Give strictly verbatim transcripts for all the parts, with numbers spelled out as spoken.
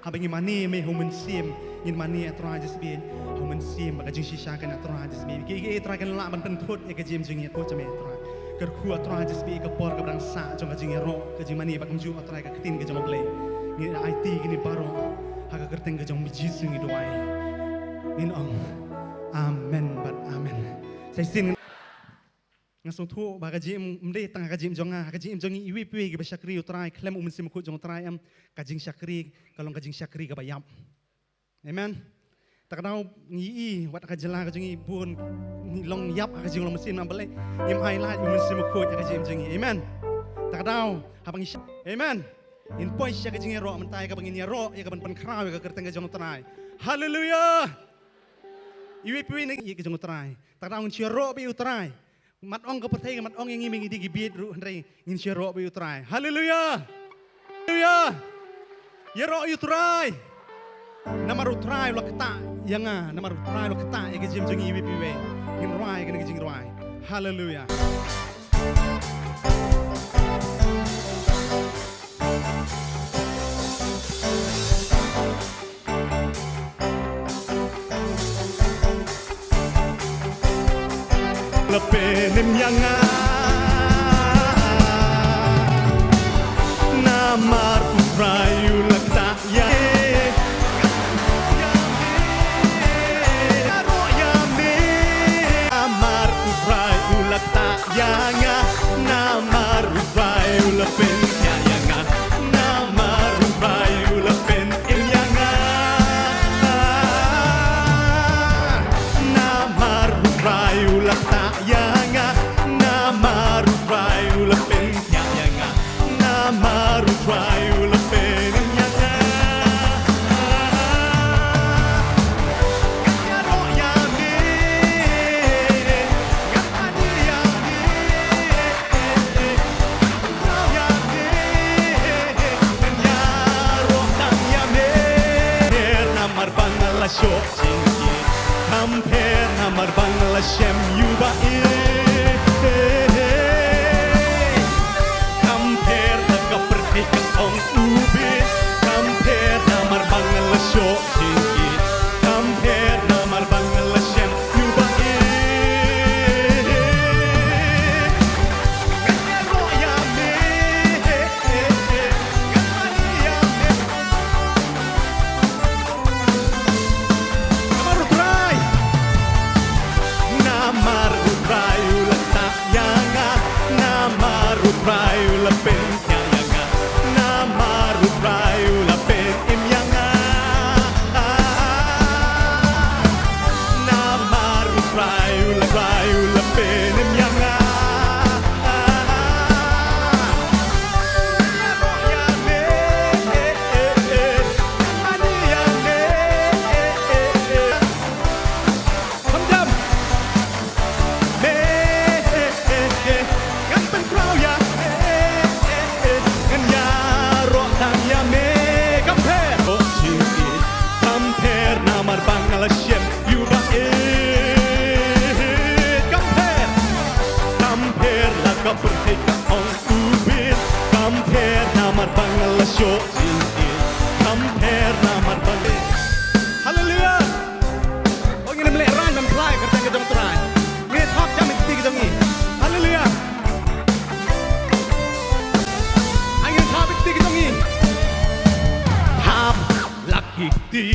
Haba ngi mane ïa me ha u mynsiem, ngin mane ïa Trai Jisu ha u mynsiem, ba ka jingshisha kan ïa Trai Jisu. Ki, ki, Trai kan lah ban pynthut ïa ka jingim jong ngi, ko jong me Trai. Kyrkhu Trai Jisu ka por kaba dang sah jong ka jingïaroh, ka jingmane bad kumjuh Trai ka ktien ka jong U Blei. Ngi aiti kine baroh ha ka kyrteng ka jong me Jisu ngi duwai. Ngin ong amen bad amen. Sa shisien nga sngewthuh ba ka jingim ym dei tang ka jingim jong nga, ka jingim jong ngi iwei pa iwei kiba shakri ïa U Trai khlem u Mynsiem Bakhuid jong U Trai em, ka jingshakri ka long ka jingshakri kaba ïap. Amen. Ta ka daw ngi i wat ka jylla ka jong ngi bun ngi long ïap ha ka jinglong mynsiem namar balei? Ngim ai lad ïa u Mynsiem Bakhuid ha ka jingim jong ngi. Amen. Ta ka daw haba ngi sha-, amen. Ngin poi sha ka jingïaroh mynta ïa kaba ngin ïaroh ïa kaban pynkhraw ïa ka kyrteng ka jong U Trai. Haleluia. Iwei pa iwei na ïa ka jong U Trai. Ta ka daw ngin shu ïaroh bad U Trai. Mat ong ka pyrthei, mat ong ïa ngi ma ngi dei ki bieit ruh, hynrei ngin shu ïaroh bad U Trai. Haleluia. Haleluia. Ïaroh ïa U Trai. Namar U Trai u la ktah ïa nga, namar U Trai u la ktah ïa ka jingim jong ngi iwei pa iwei. Ngin rwai kane ka jingrwai. Haleluia. Lehse ym ïa nga namar U Trai u la ktah ïa nga. Namar U Trai u la ktah ïa nga, namar U Trai u la pynïaid ïa nga, namar U Trai u la pynïaid ïa nga. Namar U Trai u la ktah ïa nga, namar U Trai u la pynïaid ïa nga. Namar U Trai u la pynïaid ïa nga. Nga ïaroh ïa me. Nga ïaroh ïa me. Nga ïaroh ïa me. Nga ïaroh tang ïa me. Namar ba nga la shoh jingkit. Kam pher namar ba nga la shem ïa u ba ïeit. Kam pher na ka pyrthei ka ong u bieit. Kam pher namar ba nga la shoh jingkit. Kam pher namar ba nga la shem ïa u ba ïeit. Nga ïaroh ïa me. U la rai, u la pynïaid ïa nga. Kham jam. Me, ngan pynkhraw ïa me. Ngan ïaroh tang ïa me. Kham pher. Kham pher namar ba nga la shem ïa u ba ïeit. Kham pher. Kham pher la ka pyrthei ka ong u bit. Kham pher namar ba nga la shoh jingïeit. Kham pher namar ba nga. Haleluya. Oh, ngin ym lehrain ban phla ïa ka kyrteng ka jong U Trai. Ngin ïa thap jam ïa ki kti ka jong ngi. Haleluya. Ai, ngin thap ïa ki kti ka jong ngi. Thap la ki kti.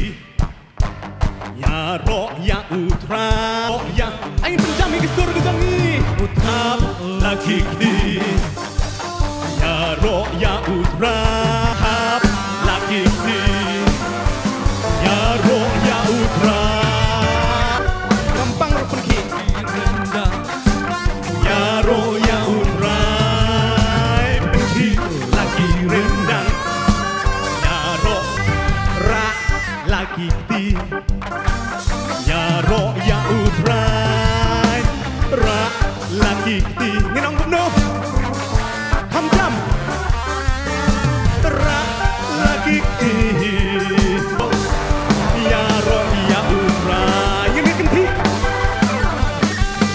Ïaroh ïa U Trai. Ïa. Ai, ngin pynjam ïa ki sur ka jong ngi. U thap la ki kti. Ïaroh ïa U Trai. Thap la ki kti. Ïaroh ïa U Trai. Kam pang ruh pynkhih. Ïaroh ïa U Trai. Pynkhih la ki ryndang. Ïaroh. Rah la ki kti. Ïaroh ïa U Trai. Rah la ki kti. Ngin ong kumno? Kham jam. Rah la ki kti. Ïaroh ïa U Trai. Ngin, ngin kynthih.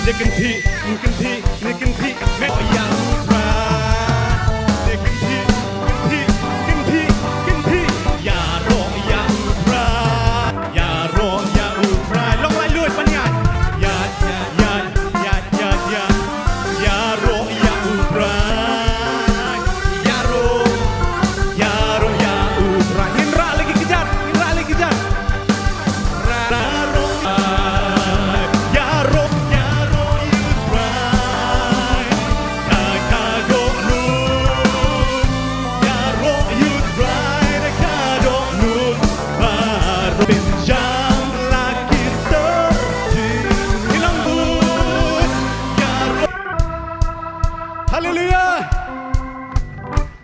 Ngin kynthih, ngin kynthih, ngin kynthih. Me ïa U Trai. Ngin kynthih, kynthih, kynthih, kynthih. Ïaroh ïa U Trai. Ïaroh ïa U Trai. Long lai luid ban ïaid. Ïaid, ïaid, ïaid, ïaid, ïaid, ïaid. Ïaroh ïa U Trai. Ïaroh, ïaroh ïa U Trai. Ngin rah lagi kjat, ngin rah lagi kjat. Rah, rah, rah. Ïaroh, ïaroh ïa U Trai. Da ka dohnud. Ïaroh ïa U Trai da ka dohnud. Baroh pynjam la ki sur. Ngi long bun. Ïaroh. Haleluya.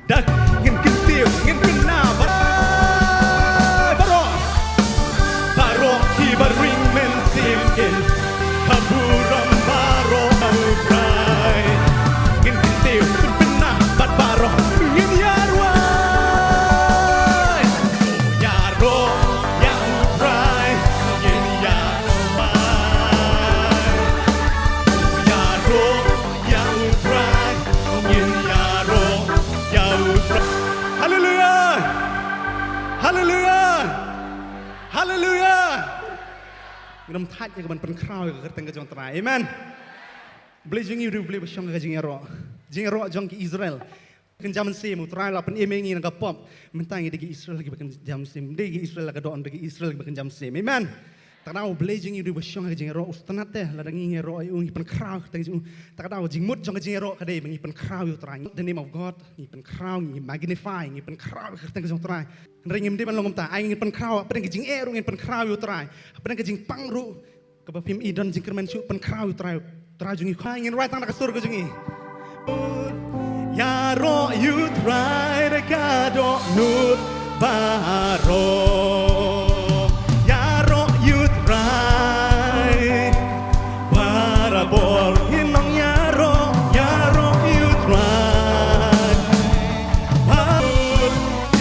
Da ngin kyntiew, ngin kynna baroh. Baroh kiba ring mynsiem kin. Ka burom baroh U Trai. Ngin kyntiew, ngin kynna bad baroh. Ngin ïarwai. Ïaroh ïa U Trai. Ngin ïarwai. Ïaroh ïa U Trai. Ngin ïaroh ïa U Trai. Haleluya. Haleluya. Haleluya. Ngin ym thait ïa ka ban pynkhraw ïa ka kyrteng ka jong U Trai. Amen. Blei jong ngi u dei U Blei ba shong ha ka jingïaroh. Jingïaroh jong ki Israel. Kynja mynsiem, U Trai la pynim ïa ngi na ka pop. Mynta ngi dei ki Israel kiba kynja mynsiem. Dei ki Israel la ka dohnud, dei ki Israel kiba kynja mynsiem. Amen. Ta ka daw U Blei jong ngi u dei ba shong ha ka jingïaroh, u sngewtynnat te lada ngi ïaroh ïa u, ngi pynkhraw ïa ka kyrteng jong u. Ta ka daw jingmut jong ka jingïaroh ka dei ba ngi pynkhraw ïa U Trai. The name of God, ngi pynkhraw, ngi magnify, ngi pynkhraw ïa ka kyrteng ka jong U Trai. Hynrei ngim dei ban long kumta, ai ngi pynkhraw, hapdeng ka jingeh ruh ngin pynkhraw ïa U Trai. Hapdeng ka jingpang ruh, kaba phim i don jingkyrmen shuh, pynkhraw ïa U Trai, U Trai jong ngi. Khie ngin rwai tang da ka sur ka jong ngi. Ïaroh ïa U Trai da ka dohnud baroh. Ïaroh ïa U Trai barabor. Ngin ong ïaroh, ïaroh ïa U Trai.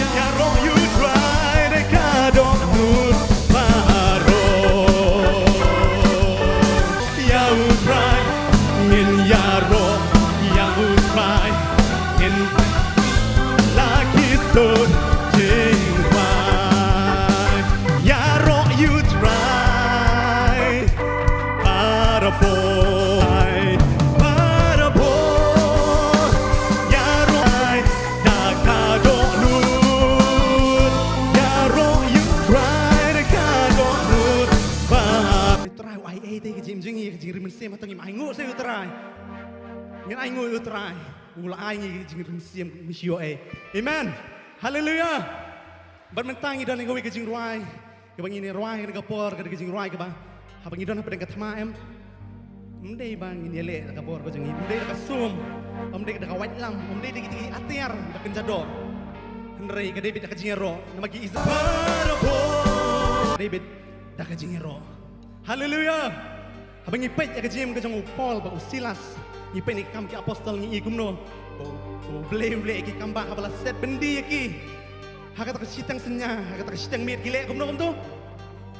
Ïaroh ïa U Trai da ka dohnud baroh. Ïa U Trai ngin ïaroh, ïa U Trai ngin la ki sur jingkwah. Ïaroh ïa U Trai. Barabor, barabor, ïaroh da ka dohnud, ïaroh ïa U Trai da ka dohnud, ba. U Trai u ai ei te ka jingim jong ngi, ka jingrim mynsiem, hato ngim ainguh sha U Trai? Ngin ainguh ïa U Trai, u la ai ngi ka jingrim mynsiem, ngim shu ïoh ei. Amen. Haleluya. Bad mynta ngi don ïa kawei ka jingrwai kaba ngin ïa rwai ha kane ka por, ka dei ka jingrwai kaba haba ngi don hapdeng ka thma em. Ym dei ba ngin ïaleh da ka bor ka jong ngi, ym dei da ka sum, ym dei da ka waitlam, ym dei da ki atiar ba kynja doh. Hynrei ka dei beit da ka jingïaroh namar ki Israel. Dei beit da ka jingïaroh. Haleluya. Haba ngi peit ïa ka jingim ka jong u Paul bad u Silas, ngi peit na ki Kam ki Apostol, ngi i kumno ba u Blei u leh ïa ki kam ba haba la set byndi ïa ki ha kata ka shiteng synñia, ha kata ka shiteng miet, ki leh kumno kumto?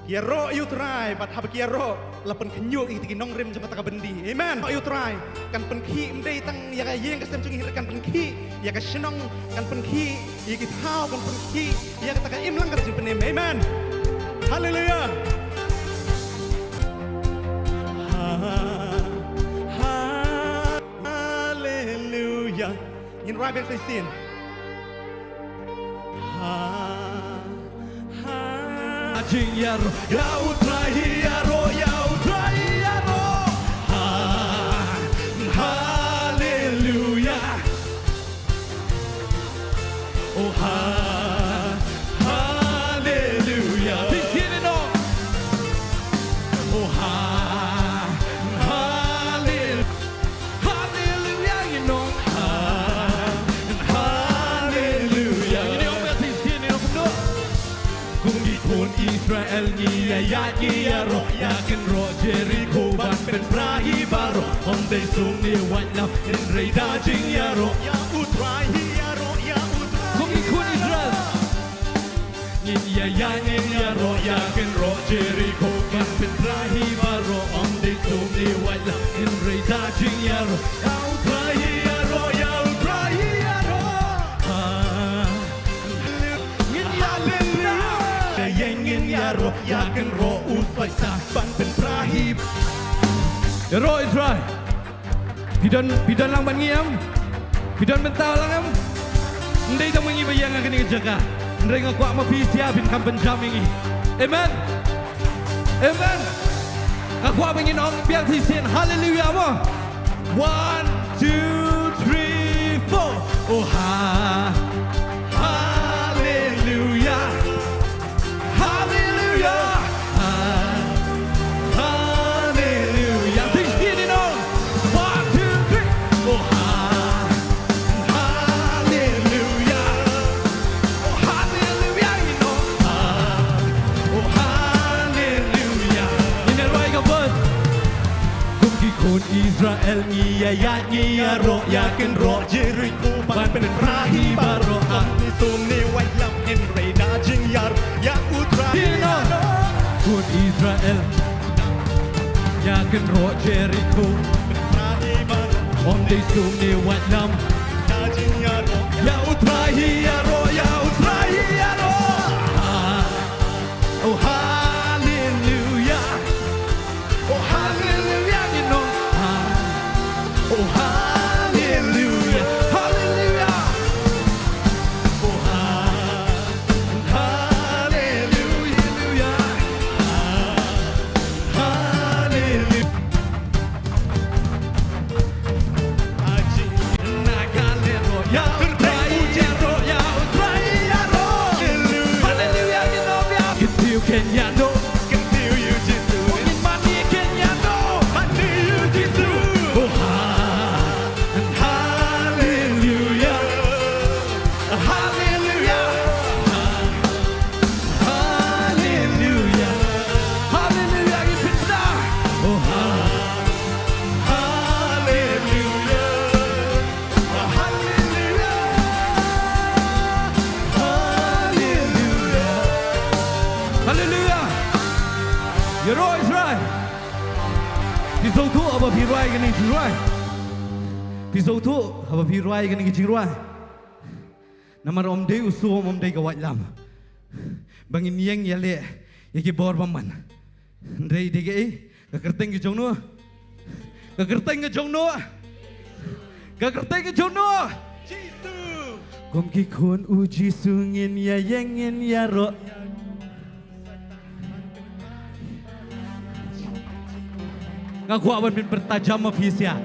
Ki ïaroh ïa u Trai, bad haba ki ïaroh la pynkhynñiuh ïa kita ki nongrim jong kata ka byndi. Amen. Ïa u Trai kan pynkhih ym dei tang ïa ka ïing ka sem jong ngi, kan pynkhih ïa ka shnong, kan pynkhih ïa ki thaw, kan pynkhih ïa kata ka imlang ka jingpynim. Amen. Haleluya. Ha, ha, haleluya. Ngin rwai biang sa shisien. Ha, ha. Jingïaroh ïa u Trai, ïaroh ïa u Trai, ïaroh. Ha, haleluya. Oh, ha, haleluya. Shisien ïa nong. Oh, ha, haleluya. Haleluya, you know. Ha, haleluya. Ngin ïa ong biang shisien, you know, kumno? Kum ki khun Israel ngi ïa ïaid ngi ïaroh, ïa kynroh Jerikho ban pynpra hi baroh. Ym dei sum ne waitlam, hynrei da jingïaroh. Ïa u Trai hi ïaroh, ïa u Trai. Kum ki khun Israel. Ngin ïa ïaid ngin ïaroh, ïa kynroh Jerikho ban pynpra hi baroh. Ym dei sum ne waitlam, hynrei da jingïaroh. Ïa u Trai hi ïaroh, ïa u Trai hi ïaroh. Ha. Ngin ïa, haleluya. Ïa ïeng ngin ïaroh, ïa kynroh u Soitan ban pynpra hi. Ïaroh Israel. Phi don, phi don lang bad ngi em? Phi don bynta lang em? Ym dei tang ma ngi ba ïeng ha kane ka jaka. Hynrei nga kwah ma phi sha phin kham pynjam ïa ngi. Amen. Amen. Nga kwah ba ngin ong biang shisien haleluya mo. One, two, three, four. Oh ha. Haleluya. Haleluya. Ha-, haleluya. Sing it, you know. One, two, three. Oh, ha-, haleluya. Oh, haleluya, you know. Ha-, oh, haleluya. Ngin ïa rwai ka verse. Kum ki khun Israel ngi ïa ïaid ngi ïaroh ïa kynroh Jerikho ban pynpra hi baroh. Ym dei sum ne waitlam hynrei da jingïaroh ïa u Trai. Khun Israel ïa kynroh Jerikho. Ym dei sum ne waitlam. Ïa u Trai hi ïaroh, ïa u Trai hi ïaroh. Oh, haleluya. Oh, haleluya, you know. Ah. Oh, haleluya. Haleluya. Oh, ha-, haleluya. Haleluya. Haleluya. Haleluya. Haleluya. Haleluya. Ngin pynbna. Oh, ha-, haleluya. Haleluya. Haleluya. Haleluya. Ïaroh Israel. Phi sngewthuh haba phi rwai kane ka jingrwai? Phi sngewthuh haba phi rwai kane ka jingrwai? Namar ym dei u sum, ym dei ka waitlam ba ngin ïeng ïaleh ïa ki bor bymman. Hynrei dei kaei? Ka kyrteng ka jong no. Ka kyrteng ka jong no. Ka kyrteng ka jong no. Jisu. Kum ki khun u Jisu ngin ïa ïeng ngin ïaroh. Nga kwah ban pynpyrta jam ma phi sha.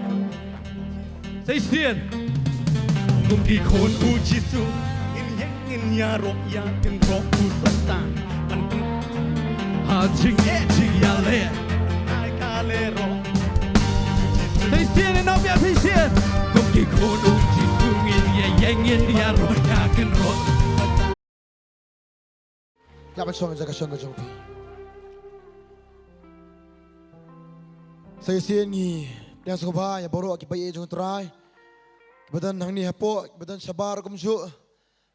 Sa shisien. Kum ki khun u Jisu ngin ïeng ngin ïaroh ïa kynroh u Soitan. Ha jingeh jingïaleh. Ai ka leh roh. Ïa ban shong ïa ka shong ka jong phi. Sa shisien ngi pdiang sngewbha ïa baroh kiba ïeit jong U Trai, kiba don hangne hapoh, kiba don shabar kumjuh,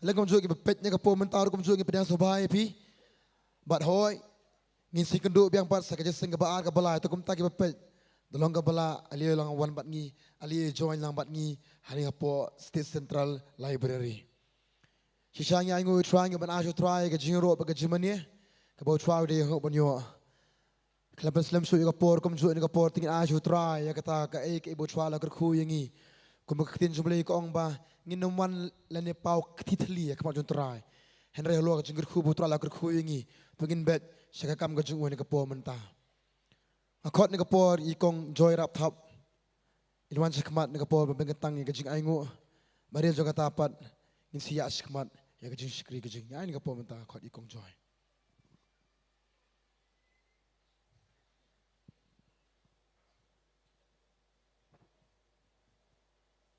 lane kumjuh kiba peit ïa ka por mynta kumjuh, ngi pdiang sngewbha ïa phi. Bad hooid, ngin sa ïakynduh biang pat sa ka jingseng kaba ar kaba lai, te kumta kiba peit, da long kaba lah, ale lang wan bad ngi, ale join lang bad ngi hangne hapoh State Central Library. Shisha ngi ainguh ïa U Trai, ngi ban ai sha U Trai ka jingïaroh bad ka jingmane kaba U Trai u dei ban ïoh. Khlem pynslem shuh ïa ka por kumjuh ïa ka por, te ngin ai sha U Trai ïa kata kaei kaei ba U Trai u la kyrkhu ïa ngi. Kumba ka ktien jong U Blei ka ong ba ngin ym wan lane paw kti thylli ha khmat jong U Trai, hynrei halor ka jingkyrkhu ba U Trai u la kyrkhu ïa ngi, to ngin beit sha ka kam ka jong U ha kane ka por mynta. Nga khot ha kane ka por ïa i Kong Joy Rapthap, in wan sha khmat ha kane ka por ban pynkyntang ïa ka jingainguh. Bad hynrei jong kata pat ngin sa ïa sha khmat ïa ka jingshakri ka jong ngi. Ha kane ka por mynta nga khot ïa i Kong Joy.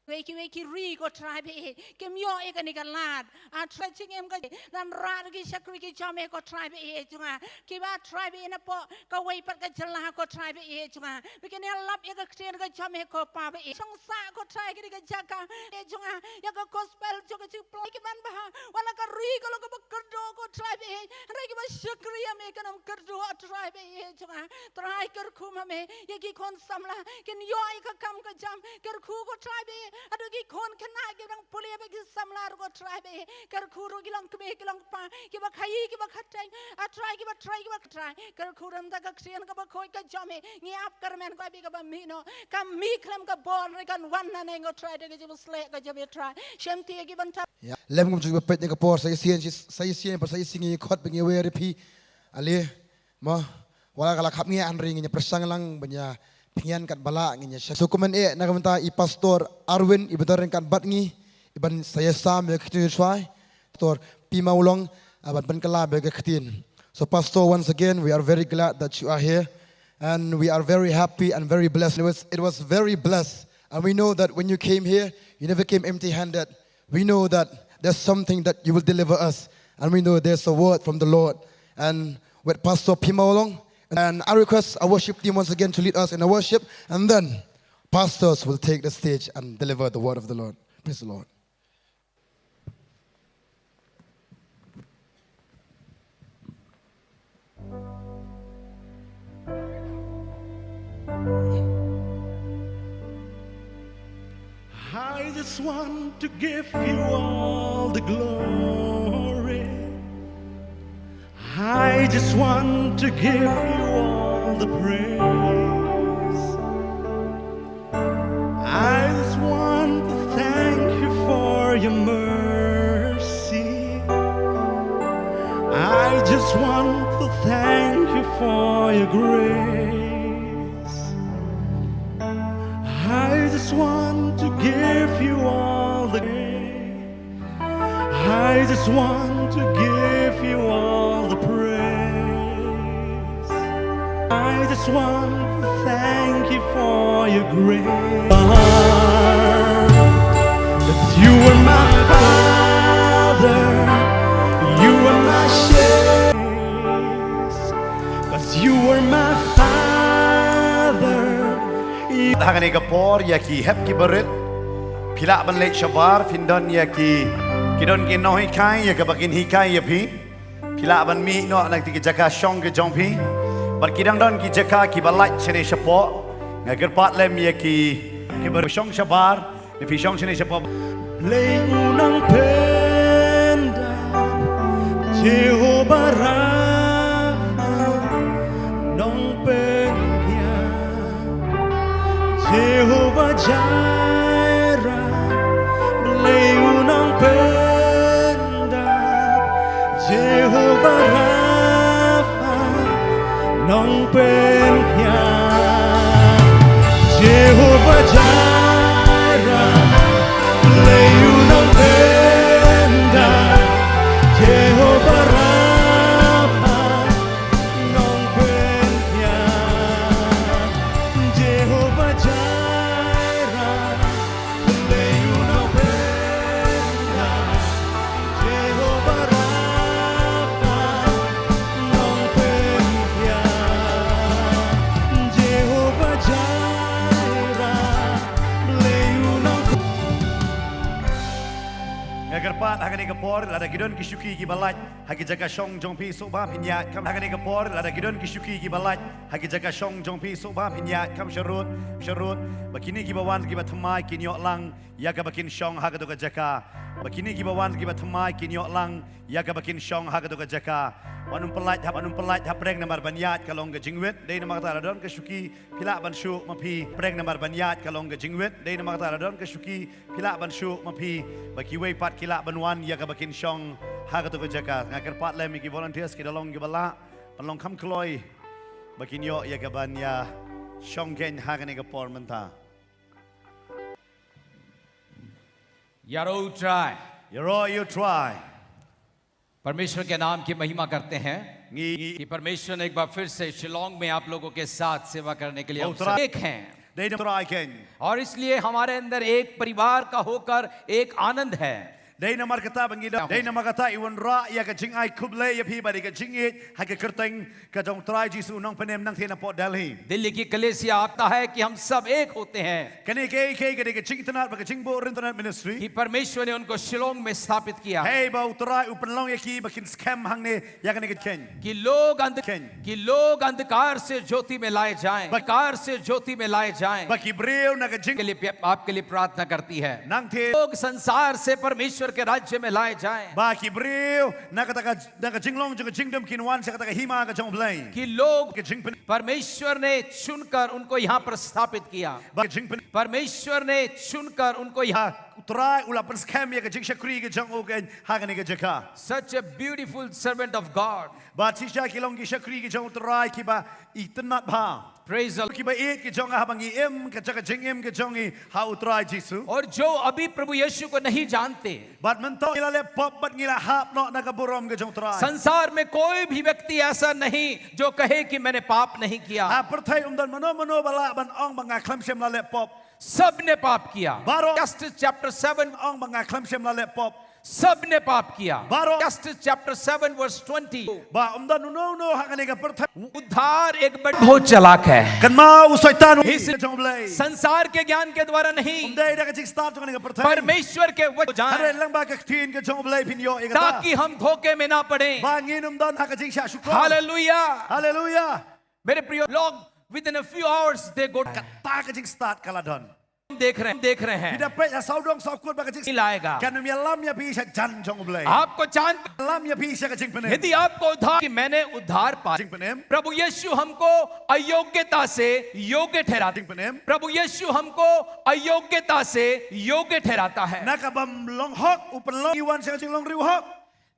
Wei ki wei ki ri, ko Trai ba ïeit, kim ïoh ïa kane ka lad. A Trai, jingim ka, nang rah ruh ki shakri ki jong me, ko Trai ba ïeit jong nga, kiba, Trai ba ïeit, napoh kawei pat ka jylla, ko Trai ba ïeit jong nga, ba kin ïalap ïa ka ktien ka jong me, ko Pa ba ïeit. Shong sah, ko Trai, kane ka jaka, ïeit jong nga, ïa ka gospel jong ka jingpynlong, ki ban bha, wat la ka ri ka long kaba kyrduh, ko Trai ba ïeit, hynrei kiba shakri ïa me kin ym kyrduh, Trai ba ïeit jong nga. Trai, kyrkhu ma me ïa ki khun samla, kin ïoh ïa ka kam ka jam. Kyrkhu, ko Trai ba ïeit, haduh ki khun khynnah kiba dang pule bad ki samla ruh, ko Trai ba ïeit, kyrkhu ruh ki long kmie ki long kpa, kiba khaïi kiba khateng, A Trai, kiba trei kiba khateng. Kyrkhu ruh da ka ktien kaba khuid ka jong me, ngi ap kyrmen, ko Trai, ba kaba mih noh kam mih khlem ka bor, hynrei kan wan nangne, ko Trai, da ka jingpynsleh ka jong me, Trai. Shim ti ïa ki ban tap. Ïa, lem kumjuh ba peit ha kane ka por, sa shisien, sa shisien, sa shisien ngi khot ba ngi wer ïa phi. Ale, mo, wat la ka la khapngiah, hynrei ngin ïa pyrshang lang ban ïa pynïaid katba lah, ngin ïa shah. So kumne, eh, na ka bynta i Pastor Arwin, iba don ryngkat bad ngi, iban sa ïasam ïa ka ktien U Trai, Pastor P. Mawlong, ah, ban pynkylla ïa ka ktien. So Pastor, once again, we are very glad that you are here, and we are very happy and very blessed. It was, it was very blessed. And we know that when you came here, you never came empty-handed. We know that there's something that you will deliver us. And we know there's a word from the Lord. And with Pastor P. Mawlong, and I request our worship team once again to lead us in a worship. And then pastors will take the stage and deliver the word of the Lord. Praise the Lord. I just want to give you all the glory. I just want to give you all the praise. I just want to thank you for your mercy. I just want to thank you for your grace. I just want to give you all the I just want to give you all the praise. I just want to thank you for your grace. 'Cause you were my father, you were my shepherd. 'Cause you were my father. Ha kane ka por ïa ki hep ki barit, phi lah ban leit shabar, phin don ïa ki, ki don ki nonghikai ïa kaba kin hikai ïa phi. Phi lah ban mih noh na kti ki jaka shong ki jong phi. Bad ki dang don ki jaka kiba lait shane shapoh. Nga kyrpad lem ïa ki, kiba shong shabar. Phi shong shane shapoh. Blei u nongpyndap, Jehovah Rapha, nongpynkhiah, Jehovah Jireh, Blei u nongpyndap, Jehovah Rapha, nongpynkhiah, Jehovah Jireh, Blei u nongpyndap, Jehovah Rapha, nongpynkhiah, Jehovah Jireh, Blei u nongpyndap, Ha kane ka por lada ki don ki shuki kiba lait ha ki jaka shong jong phi, sngewbha phin ïaid kham. Ha kane ka por lada ki don ki shuki kiba lait ha ki jaka shong jong phi, sngewbha phin ïaid kham sharud sharud. Ba kine kiba wan kiba thymmai kin ïoh lang ïa kaba kin shong ha kato ka jaka. Ba kine kiba wan kiba thymmai kin ïoh lang ïa kaba kin shong ha kato ka jaka. Wat nym pynlait ha, wat nym pynlait ha pdeng namar ban ïaid ka long ka jingwit. Dei namar kata lada don ka shuki phi lah ban shu ma phi pdeng namar ban ïaid ka long ka jingwit. Dei namar kata lada don ka shuki phi lah ban shu ma phi, ba kiwei pat ki lah ban wan ïa kaba kin shong ha kato ka jaka. Nga kyrpad lem ïa ki volunteers ki da long kiba lah ban long kham kloi ba kin ïoh ïa kaban ïa shong kein ha kane ka por mynta. Yarou try. Yarou, you try. परमेश्वर के नाम की महिमा करते हैं। Ngi, ngi. कि परमेश्वर ने एक बार फिर से शिलोंग में आप लोगों के साथ सेवा करने के लिए अवसर एक हैं। Dei na Trai kein. और इसलिए हमारे अंदर एक परिवार का होकर एक आनंद है। Dei namar kata ba ngi da, dei namar kata i wanrah ïa ka jingai khublei ïa phi bad ïa ka jingïeit ha ka kyrteng ka jong Trai Jisu Nongpynim nangta na pdeng Delhi. Delhi की कलीसिया आता है कि हम सब एक होते हैं। Kane ka, ka, ka dei ka jingitynnad bad ka jingbuh internet ministry. कि परमेश्वर ने उनको शिलोंग में स्थापित किया। Hei ba U Trai u pynlong ïa ki ba kin skhem hangne ïa kane ka kein. कि लोग अंध-, kein. कि लोग अंधकार से ज्योति में लाए जाएं, अंधकार से ज्योति में लाए जाएं। Ba ki briew na ka jing- के लिए, आपके लिए प्रार्थना करती है। Nangta. लोग संसार से परमेश्वर के राज्य में लाए जाएं। Ba ki briew na kata ka, na ka jinglong jong ka jingdum kin wan sha kata ka hima ka jong U Blei. कि लोग, ka jingpyn- परमेश्वर ने चुनकर उनको यहाँ पर स्थापित किया। Ba ka jingpyn- परमेश्वर ने चुनकर उनको यहाँ- Ha, U Trai u la pynskhem ïa ka jingshakri ka jong u kein ha kane ka jaka. Such a beautiful servant of God. Bad shisha ki long ki shakri ki jong U Trai kiba itynnad bha. Praise the Lord. Kiba ïeit ki jong nga, haba ngi im ka jaka jingim ka jong ngi ha U Trai Jisu. और जो अभी प्रभु यीशु को नहीं जानते, Bad mynta ngi la leh pop bad ngi la hap noh na ka burom ka jong U Trai. संसार में कोई भी व्यक्ति ऐसा नहीं जो कहे कि मैंने पाप नहीं किया। Ha pyrthei ym don mano mano ba lah ban ong ba nga khlem shym la leh pop. सबने पाप किया। Baroh. Ecclesiastes chapter seven, ong ba nga khlem shym la leh pop. सबने पाप किया। Baroh. Ecclesiastes chapter seven verse twenty. Ba ym don uno uno ha kane ka pyrthei. उद्धार एक बड़, बहुत चालाक है। Kynmaw u Soitan u, इस ka jong U Blei. संसार के ज्ञान के द्वारा नहीं, Ym dei da ka jingstad jong kane ka pyrthei. परमेश्वर के वचन को जान, Hynrei lyngba ka ktien ka jong U Blei phin ïoh ïa kata. ताकि हम धोखे में ना पड़े। Ba ngin ym don ha ka jingshah shukor. Hallelujah. Haleluya. मेरे प्रिय लोग, within a few hours they go. Kata ka jingstad ka la don. देख रहे हैं, देख रहे हैं। Phi da peit ha sawdong sawkun ba ka jing- नहीं लाएगा। Kan ym ïalam ïa phi sha jan jong U Blei. आपको चांद- lam ïa phi sha ka jingpynim. यदि आपको उद्धार, कि मैंने उद्धार पाया। Jingpynim. प्रभु यीशु हमको अयोग्यता से योग्य ठहराता है। Jingpynim. प्रभु यीशु हमको अयोग्यता से योग्य ठहराता है। Na ka bym long hok u pynlong ngi wan sha ka jinglong riewhok.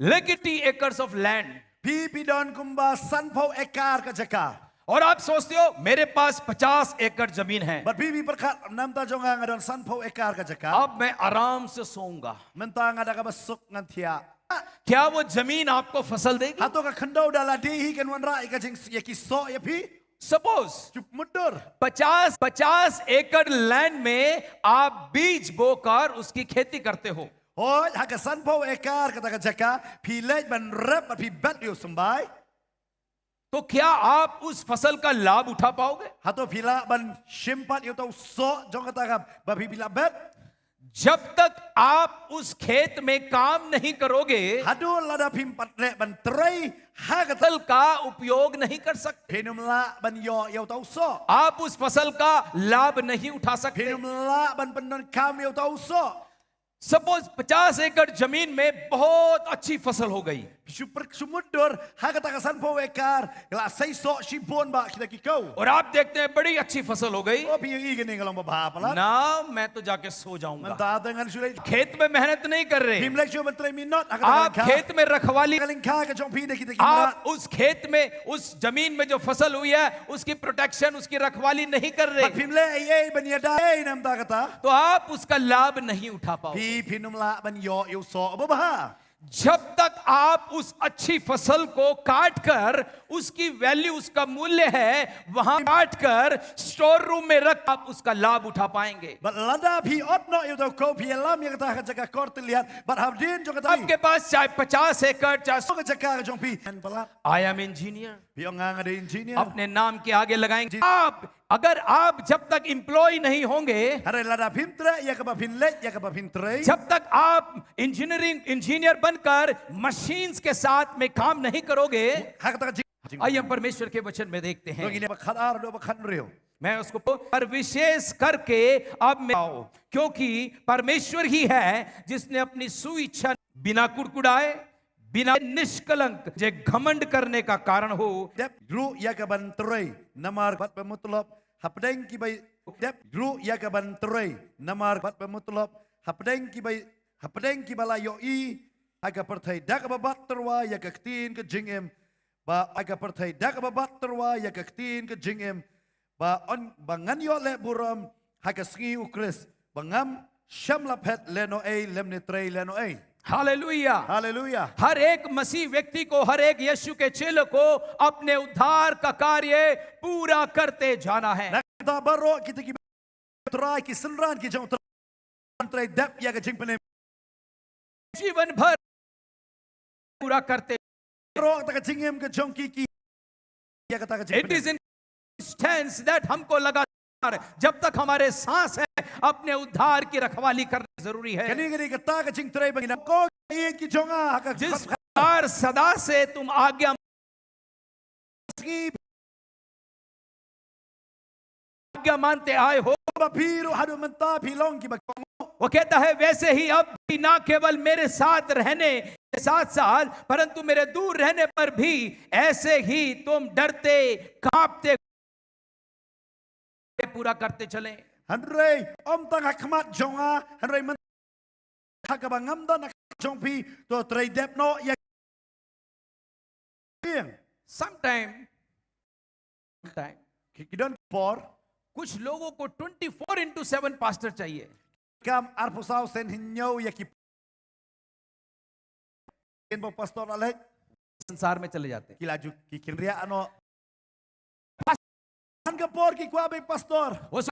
लेकिन eighty acres of land। Phi, phi don kumba sanphew ekar ka jaka. और आप सोचते हो, मेरे पास पचास एकड़ जमीन है। Bad phi, phi pyrkhat, namar jong nga nga don sanphew ekar ka jaka. अब मैं आराम से सोऊंगा। Mynta nga da kaba suk ngan thiah. क्या वो जमीन आपको फसल देगी? Hato ka khyndew da lade hi kan wanrah ïa ka jing, ïa ki soh ïa phi? Suppose, jingmut dur, पचास, पचास एकड़ लैंड में आप बीज बोकर उसकी खेती करते हो। Hooid, ha ka sanphew ekar kata ka jaka, phi leit ban rep bad phi bet ïa u symbai. तो क्या आप उस फसल का लाभ उठा पाओगे? Hato phi lah ban shim pat ïa uta u soh jong kata ka ba phi, phi la bet? जब तक आप उस खेत में काम नहीं करोगे, haduh lada phim pat leh ban trei ha kata, फसल का उपयोग नहीं कर सकते। Phin ym lah ban ïoh ïa uta u soh. आप उस फसल का लाभ नहीं उठा सकते। Phin ym lah ban pyndonkam ïa uta u soh. Suppose, पचास एकड़ जमीन में बहुत अच्छी फसल हो गई। Shu pyr-, shu mutdur ha kata ka sanphew ekar, la sei soh shibun ba kita ki khaw. और आप देखते हैं, बड़ी अच्छी फसल हो गई। O, phi ïohi kane ka long ba bha palat. ना, मैं तो जाके सो जाऊंगा। Mynta te ngan shu leit. खेत में मेहनत नहीं कर रहे। Phim leit shuh ban trei minot ha kata ka lyngkha. आप खेत में रखवाली, ka lyngkha ka jong phi da kita ki mrad. आप उस खेत में, उस जमीन में जो फसल हुई है, उसकी प्रोटेक्शन, उसकी रखवाली नहीं कर रहे। Bad phim leh ei ei ban ïada ei namar kata, तो आप उसका लाभ नहीं उठा पाओगे। Phi, phin ym lah ban ïoh ïa u soh ba bha. जब तक आप उस अच्छी फसल को काट कर, उसकी वैल्यू, उसका मूल्य है, वहां काट कर स्टोर रूम में रख, आप उसका लाभ उठा पाएंगे। Bad lada phi ot noh ïa uta u khaw, phi ïalam ïa kata ha ka jaka kor tylliat, bad hadien jong kata, आपके पास चाहे पचास एकड़, चाहे सौ, ka jaka ka jong phi, ngan palat. I am engineer. Phi ong nga nga dei engineer. अपने नाम के आगे लगाएंगे। आप अगर आप जब तक एम्प्लॉय नहीं होंगे, Hynrei lada phim trei ïa kaba phin leit, ïa kaba phin trei. जब तक आप इंजीनियरिंग इंजीनियर बनकर मशीन्स के साथ में काम नहीं करोगे। Ha kata ka jing. आइए हम परमेश्वर के वचन में देखते Ngi हैं। ïa ba khatar, da ba khathynriew. मैं उसको पो-, पर विशेष करके अब मैं आओ, क्योंकि परमेश्वर ही है जिसने अपनी स्वेच्छा, बिना कुड़कुड़ाए, बिना निष्कलंक, जे घमंड करने का कारण हो। Dep ruh ïa kaban trei namar bad bamutlob hapdeng kiba, dep ruh ïa kaban trei namar bad bamutlob hapdeng kiba, hapdeng kiba la ïohi ha ka pyrthei, da kaba bat tyrwa ïa ka ktien ka jingim, ba ha ka pyrthei, da kaba bat tyrwa ïa ka ktien ka jingim, ba yn, ba ngan ïoh leh burom ha ka sngi u Khrist, ba ngam shym la phet lehnohei lymne trei lehnohei. Hallelujah. Haleluya. हर एक मसीह व्यक्ति को, हर एक यीशु के चेले को अपने उद्धार का कार्य पूरा करते जाना है। Na kata baroh kita kiba Trai, ki synran ki jong Trai, trei dep ïa ka jingpynim. जीवन भर पूरा करते। Baroh kata ka jingim ka jong ki, ki ïa kata ka It is jingpynim. In स्टेंस दैट हमको लगातार, जब तक हमारे सांस है, अपने उद्धार की रखवाली करना जरूरी है। Kane, kane kata ka jingtrei ba ngi nang ko ïa ki jong nga ha ka जिस प्रकार सदा से तुम आज्ञा sngi आज्ञा मानते आए हो। Ba phi ruh haduh mynta phi long kiba kohnguh. वो कहता है, वैसे ही अब भी ना केवल मेरे साथ रहने के साथ साथ, परंतु मेरे दूर रहने पर भी ऐसे ही तुम डरते कांपते पूरा करते चले। Hynrei ym tang ha khmat jong nga, hynrei mynta ha kaba ngam don ha khmat jong phi, to trei dep noh ïa. Sometime time Ki, ki don por, कुछ लोगों को twenty four into seven pastor चाहिए। kam arphew saw sien hynñiew ïa ki, kin ba pastor la leit संसार में चले जाते हैं। ki la ju, ki kynriah noh. Hynne ka por ki kwah ba ïa pastor. वो सब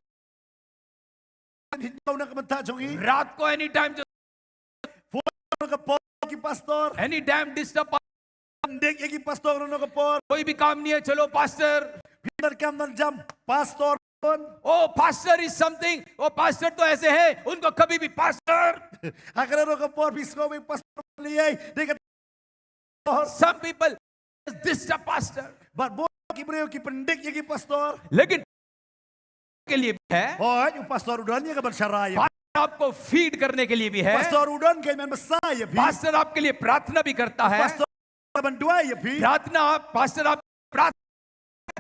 Hynñiew na ka bynta jong ngi. रात को any time जो Por na ka por ki pastor. Any time disturb. Ndik ïa ki pastor na ka por. कोई भी काम नहीं है, चलो pastor. Phi don kam don jam, pastor pun. ओ पास्टर इज समथिंग, ओ पास्टर तो ऐसे हैं, उनको कभी भी pastor. Ha kane ruh ka por phi sngew ba ïa pastor lei, dei ka some people disturb pastor. Bad bun ki briew ki pyndik ïa ki pastor. लेकिन के लिए भी है, Hooid, u pastor u don ïa kaban sharai ïa. Pastor आपको फीड करने के लिए भी है। Pastor u don kaei ban bsa ïa phi. Pastor आपके लिए प्रार्थना भी करता है। Pastor kaban duwai ïa phi. प्रार्थना आप, पास्टर आप प्रार्थना,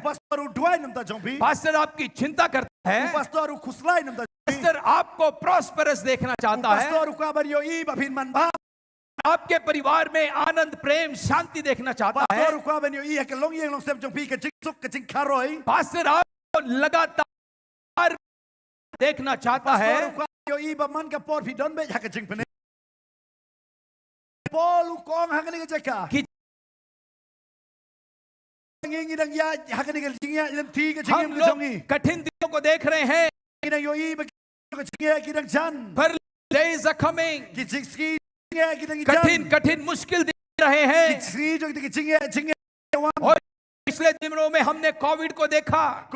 Pastor u duwai namar jong phi. Pastor आपकी चिंता करता है। Pastor u khuslai namar jong phi. Pastor आपको प्रॉस्परस देखना चाहता है। Pastor u kwah ban ïohi ba phin manbha. आपके परिवार में आनंद, प्रेम, शांति देखना चाहता है। Pastor u kwah ban ïohi ha ka longïing longsem jong phi ka jingsuk ka jingkharoi. Pastor आपको लगातार देखना चाहता Pastor है। u kwah ïohi ba man ka por phi don beit ha ka jingpynim. Paul u ong ha kane ka jaka. Ki- Ngi ngi dang ïaid ha kane ka jingïaid lynti ka हम jingim ka jong ngi. लोग कठिन दिनों को देख रहे हैं, Ngi dang ïohi ba ki jingïaid ki dang jan. पर there is a coming। Ki jing, ki jingïaid ki dang jan. कठिन, कठिन मुश्किल दिख रहे Ki हैं। sngi jong ki jingïaid jingïaid wan. और पिछले दिनों में हमने कोविड को देखा,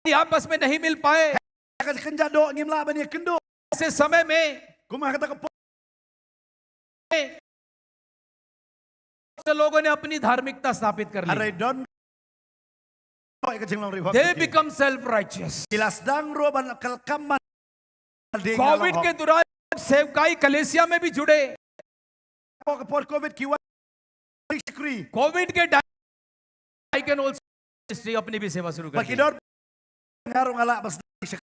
आपस में नहीं मिल पाए। Ka kynja doh ngim lah ban ïakynduh. ऐसे समय में Kum ha kata ka por. से लोगों ने अपनी धार्मिकता स्थापित कर ली। Hynrei don ka jinglong riewhok. They become self righteous। Ki la sdang ruh ban kylla kam man. Covid के दौरान सेवकाई कलीसिया में भी जुड़े। Ka por Covid ki wan shakri. Covid के time I can also ministry, अपनी भी सेवा शुरू कर Ba ki the. don nga ruh nga lah ban sdang shakri.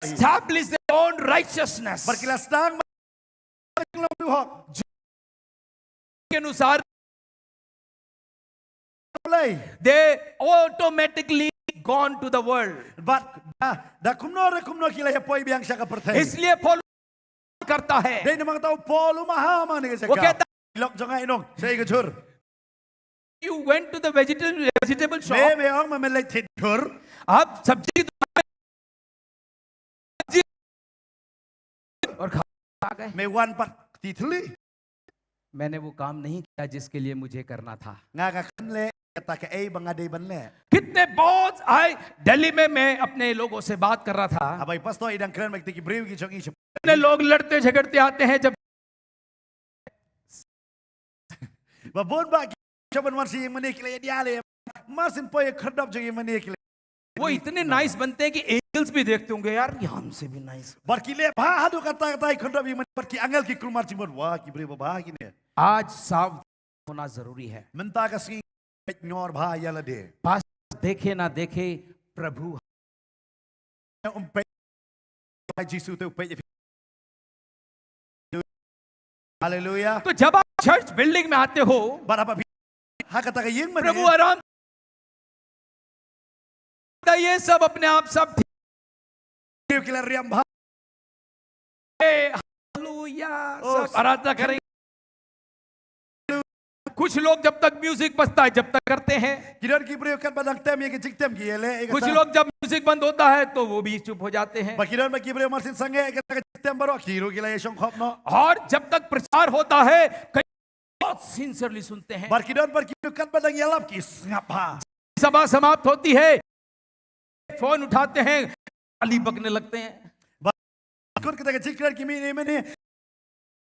Establish their own righteousness। Ba ki la sdang ban jinglong riewhok. के अनुसार Blei. they automatically gone to the world। Bad da, da kumno re kumno ki la ïa poi biang sha ka pyrthei. इसलिए पौलुस करता है, Dei namar kata u Paul u maham ha kane ka वो jaka. कहता, Lok jong nga i nong, sha i ka jhur. you went to the vegetable vegetable Me, shop, me ong ma me leit thied jhur. आप सब्जी की दुकान और खा आ गए। Me wan pat kti thylli. मैंने वो काम नहीं किया जिसके लिए मुझे करना था। Nga nga khlem leh kata kaei ba nga dei ban leh. कितने बहुत आए, दिल्ली में मैं अपने लोगों से बात कर रहा था। Haba i pastor i dang kren bad kita ki briew ki jong i sha. कितने लोग लड़ते झगड़ते आते हैं जब Ba bun bah ki sha ban wan sha ïing mane ki la ïa diale. Mar syn poi ïa khyrdop jong ïing mane ki la. वो इतने नाइस बनते हैं कि एंजल्स भी देखते होंगे, "यार, ये हमसे भी nice." Bad ki leh bha haduh katta katta i khyrdop ïing mane, bad ki angel ki kulmar jingmut, "Wah, ki briew babha kine." आज सावधान होना जरूरी है। Mynta ka sngi peit ngor bha ïa lade. पास देखे ना देखे, प्रभु Um peit ïa Jisu te u peit ïa phi. Haleluya. तो जब आप चर्च बिल्डिंग में आते हो, Bad haba phi ha kata ka ïing mane, प्रभु आराम, ये सब अपने आप सब ठीक। Ki la riam bha. Hallelujah, Oh, सब आराधना करेंगे। कुछ लोग जब तक म्यूजिक बजता है, जब तक करते हैं। Ki don ki briew katba dang tem ïa ka jingtem ki ïa leh ïa kata. कुछ लोग जब म्यूजिक बंद होता है, तो वो भी चुप हो जाते हैं। Bad ki don bad ki briew mar syn sangeh ïa kata ka jingtem baroh, ki ruh ki la ïa shongkhop noh. और जब तक प्रचार होता है, कई बहुत सिंसियरली सुनते हैं। Bad ki don bad ki briew katba dang ïalap ki sngap bha. सभा समाप्त होती है, फोन उठाते हैं, ताली बजने लगते हैं। Bad kut kata ka jingkren ki mih ne mane,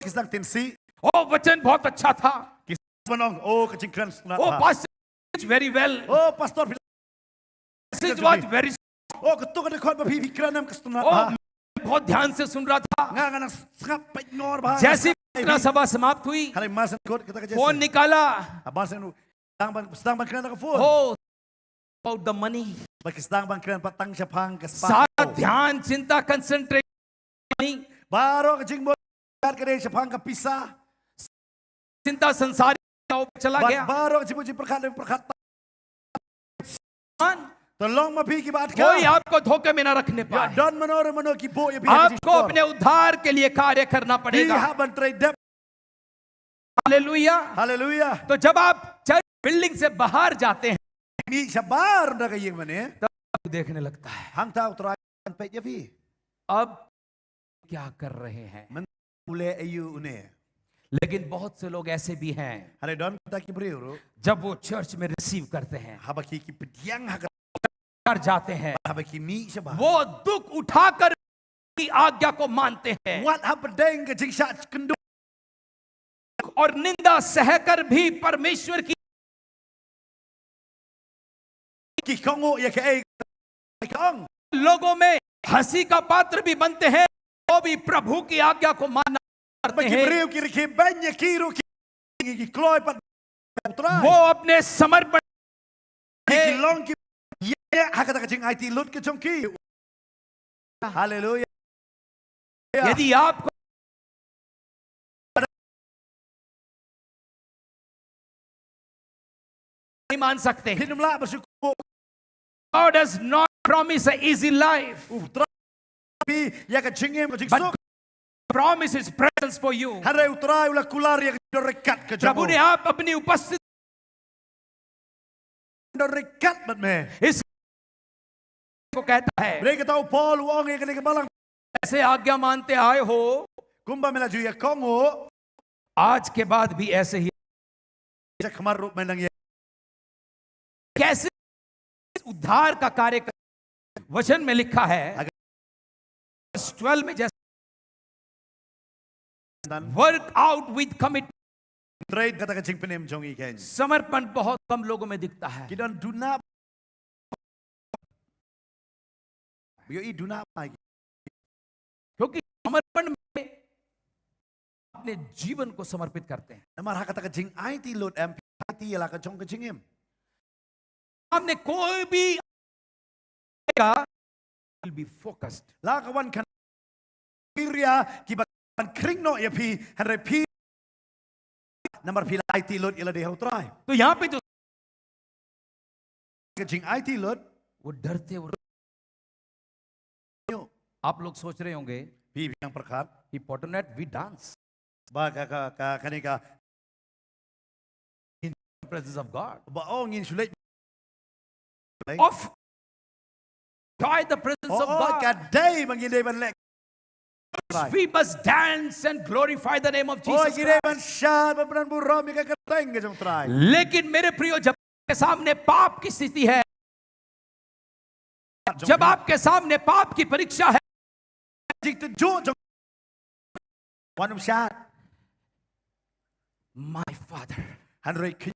ki sdang tynsih. ओ, वचन बहुत अच्छा था। Ki sdang ban ong, "Oh, ka jingkren sngewtynnat bha." ओ, pastor, very well. Oh, pastor, phi la Message was very Oh, kato ka dkhot ba phi phi kren em ka sngewtynnat bha. मैं बहुत ध्यान से सुन रहा था। Nga nga nang sngap peit ngor bha. जैसे ही प्रार्थना सभा समाप्त हुई, Hynrei mar syn kut kata ka jingkren, phone निकाला। Haba syn sdang ban sdang ban kren ka phone. Oh, about the money. Ba ki sdang ban kren pat tang shaphang ka spah. सारा ध्यान, चिंता, कंसंट्रेट नहीं। Baroh ka jingmut ka dei shaphang ka pisa. चिंता संसार का ऊपर चला गया। Baroh ka jingmut jingpyrkhat jingpyrkhat. To long ma phi kiba atkam. कोई आपको धोखे में ना रखने पाए। Don mano re mano ki buh ïa phi ha ka jingshukor. आपको अपने उद्धार के लिए कार्य करना पड़ेगा। Phi hap ban trei dep. Hallelujah. Haleluya. तो जब आप चर्च बिल्डिंग से बाहर जाते हैं, Mih shabar na ka ïing mane, तब देखने लगता है। Hangta U Trai un peit ïa phi. अब क्या कर रहे हैं? Mynta u leh aïu une? लेकिन बहुत से लोग ऐसे भी हैं, Hynrei don kita ki briew ruh, जब वो चर्च में रिसीव करते हैं, haba ki ki pdiang ha ka, कर जाते हैं, haba ki mih shabar, वो दुख उठाकर की आज्ञा को मानते हैं। Wat hapdeng ka jingshah kynduh और निंदा सहकर भी परमेश्वर की Ki kohnguh ïa kaei ka ong. लोगों में हंसी का पात्र भी बनते हैं, वो भी प्रभु की आज्ञा को मानना करते हैं। Ba ki briew ki rkhie beiñ ïa ki ruh ki, ki kloi pat U Trai. वो अपने समर्पण Ki, ki long ki ïa ha kata ka jingaiti lut ka jong ki. Haleluya. यदि आपको नहीं मान सकते, Phim lah ba shu kuh. God has not promised an easy life. U Trai phi ïa ka jingim ka jingsuk. Promise His presence for you. Hynrei U Trai u la kular ïa ka jingdon ryngkat ka jong u. प्रभु ने आप अपनी उपस्थिति Don ryngkat bad me. इस को कहता है, Hynrei kata u Paul u ong ïa kane ka balang. जैसे आज्ञा मानते आए हो, Kumba me la ju ïa kohnguh, आज के बाद भी ऐसे ही। Shakhmat ruh me nang ïa. कैसे उद्धार का कार्य कर, वचन में लिखा है, verse twelve में जैसे, Done. Work out with commitment. Trei kata ka jingpynim jong i keiñ. समर्पण बहुत कम लोगों में दिखता है। Ki don duna. Ïohi duna mai. क्योंकि समर्पण में अपने जीवन को समर्पित करते हैं। Namar ha kata ka jingaiti lut em, aiti ïa la ka jong ka jingim. सामने कोई भी आएगा, will be focused. La ka wan khana, phi ria kiba ban khring noh ïa phi, hynrei phi, namar phi la aiti lut ïa lade ha U Trai. तो यहाँ पे जो Ka jingaiti lut, वो डरते हुए, आप लोग सोच रहे होंगे, phi phi nang pyrkhat, कि पटोनेट we dance. Ba ka, ka, ka, kane ka, in presence of God. Ba ong ngin shu leit. Of joy, the presence of God. Oh, ka dei ba ngin dei ban leh. We must dance and glorify the name of Jesus Christ. Oh, ngin dei ban shad, ban burom ïa ka kyrteng ka jong U Trai. लेकिन मेरे प्रियो, जब के सामने पाप की स्थिति है, जब आपके सामने पाप की परीक्षा है, jingtynjuh jong, wan ym shad. My Father, hynrei ki,